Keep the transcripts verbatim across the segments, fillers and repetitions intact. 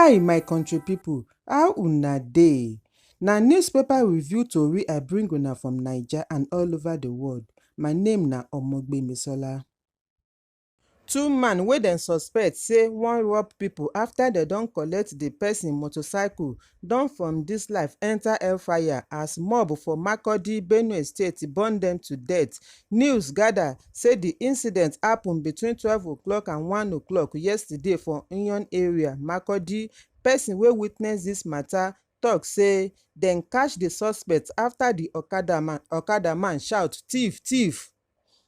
Hi, my country people, how una dey? Na newspaper review tori I bring una from Naija and all over the world. My name na Omogbemisola. Two man wey dem suspect say wan rob people after dem don collect the person motorcycle don from this life enter hellfire as mob for Makurdi, Benue State, burn dem to death. News gather say the incident happen between twelve o'clock and one o'clock yesterday for Union area, Makurdi. Person wey witness this matter talk say dem catch the suspect after the okada man, okada man shout, "Thief, thief!"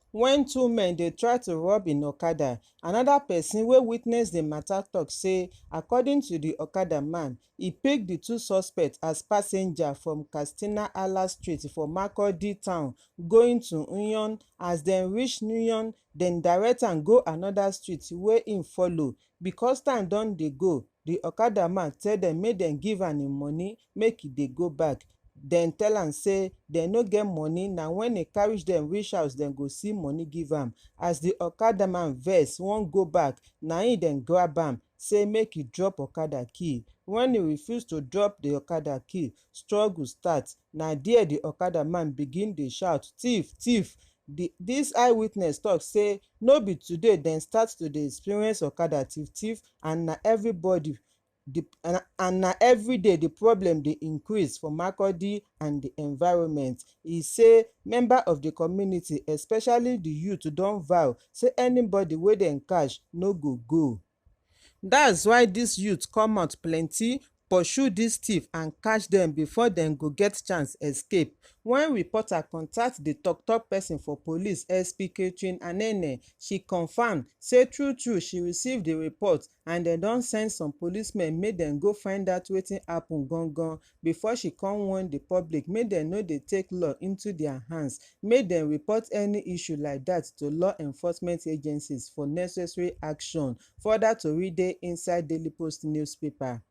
When two men dey try to rob in okada, another person wey witness the matter talk say, according to the okada man, he pick the two suspects as passenger from Katsina Ala Street for Makurdi town going to Union. As dem reach Union, dem direct am go another street wey im follow. Because time don dey go, the okada man tell dem make dem give am im money, make e dey go back. Dem tell am say dem no get money, na when e carry dem reach house dem go see money give am. As the okada man vex wan go back, na im dem grab am say make e drop okada key. When e refuse to drop the okada key, struggle start. Na there the okada man begin dey shout, "Thief, thief!" The, this eyewitness talk say no be today dem start to dey experience okada thief thief, and na everybody the, and, and na every day the problem dey increase for Makurdi and the environment. He say member of the community, especially the youth, don vow say anybody wey dem catch no go go. That's why this youth come out plenty, pursue this thief and catch them before dem go get chance escape. When reporter contact the talk talk person for police, S P Catherine Anene, she confirm say true true she receive the report and dem don send some policemen make dem go find out wetin happen gangan before she come warn the public make dem no dey take law into their hands, make dem report any issue like that to law enforcement agencies for necessary action. Further tori dey inside Daily Post newspaper.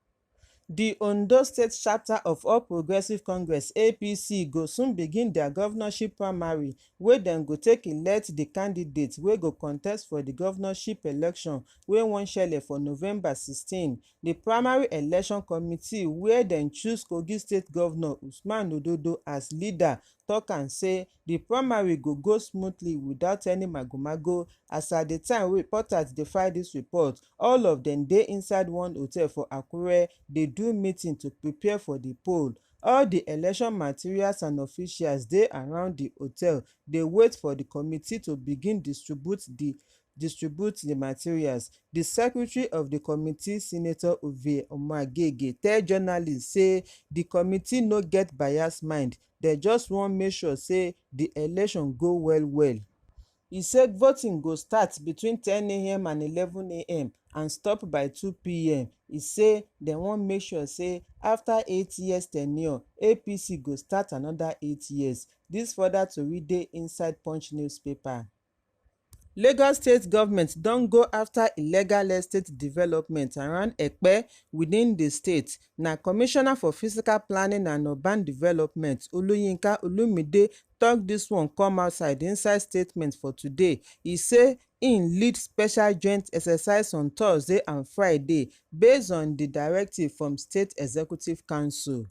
The Ondo State chapter of All Progressive Congress, A P C, go soon begin their governorship primary, wey dem go take elect the candidate wey go contest for the governorship election wey wan shele for November sixteen. The primary election committee, where dem choose Kogi State Governor Usman Ododo as leader, talk am say the primary go go smoothly without any magomago. As at the time wey reporters dey file this report, all of dem dey inside one hotel for Akure, dey do meeting to prepare for the poll. All the election materials and officials dey around the hotel, dey wait for the committee to begin distribute the distribute the materials. The secretary of the committee, Senator Ovie Omagege, tell journalists say the committee no get bias mind, dem just wan make sure say the election go well well. He say voting go start between ten a.m. and eleven a.m. and stop by two p.m. He say dem wan make sure say after eight years tenure, A P C go start another eight years. This further tori dey inside Punch newspaper. Lagos State government don go after illegal estate development around Epe within the state. Na Commissioner for Physical Planning and Urban Development, Oluyinka Olumide, talk this one come outside inside statement for today. He say im lead special joint exercise on Thursday and Friday based on the directive from State Executive Council.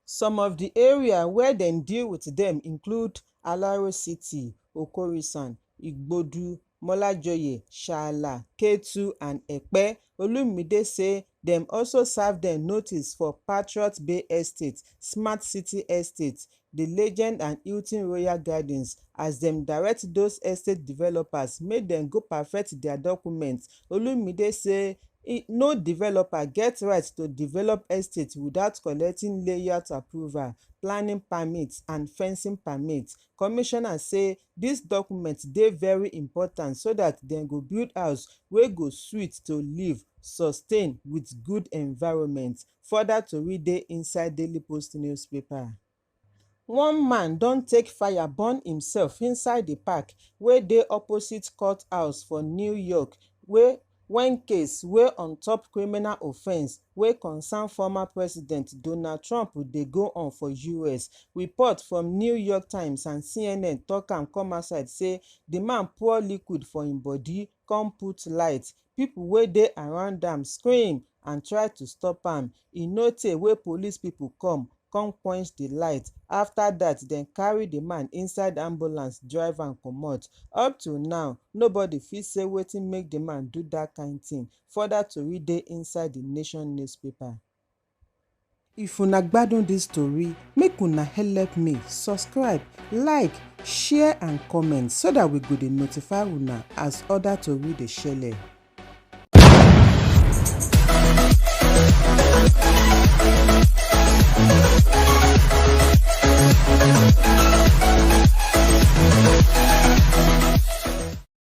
Some of the area where dem deal with them include Alaro City, Okorisan, Igbodu, Molajoye, Shala, Ketu and Epe. Olumide say dem also serve dem notice for Patriot Bay Estate, Smart City Estate, the Legend and Hilton Royal Gardens, as dem direct those estate developers make dem go perfect their documents. Olumide say i- no developer get right to develop estate without collecting layout approval, planning permit and fencing permit. Commissioner say this document dey very important so that dem go build house wey go sweet to live, sustain with good environment. Further tori dey inside Daily Post newspaper. One man don take fire burn himself inside the park wey dey opposite courthouse for New York, wey when case wey on top criminal offence wey concern former President Donald Trump dey go on for U S. Report from New York Times and C N N talk am come outside say the man pour liquid for im body, come put light. People wey dey around am scream, and try to stop am. E no tey wey police people come come quench the light. After that, dem carry the man inside ambulance, drive am comot. Up to now, nobody fit say wetin make the man do that kind thing. Further tori dey inside the Nation newspaper. If una gbadun this tori, make una help me subscribe, like, share and comment so that we go dey notify una as other tori dey shele.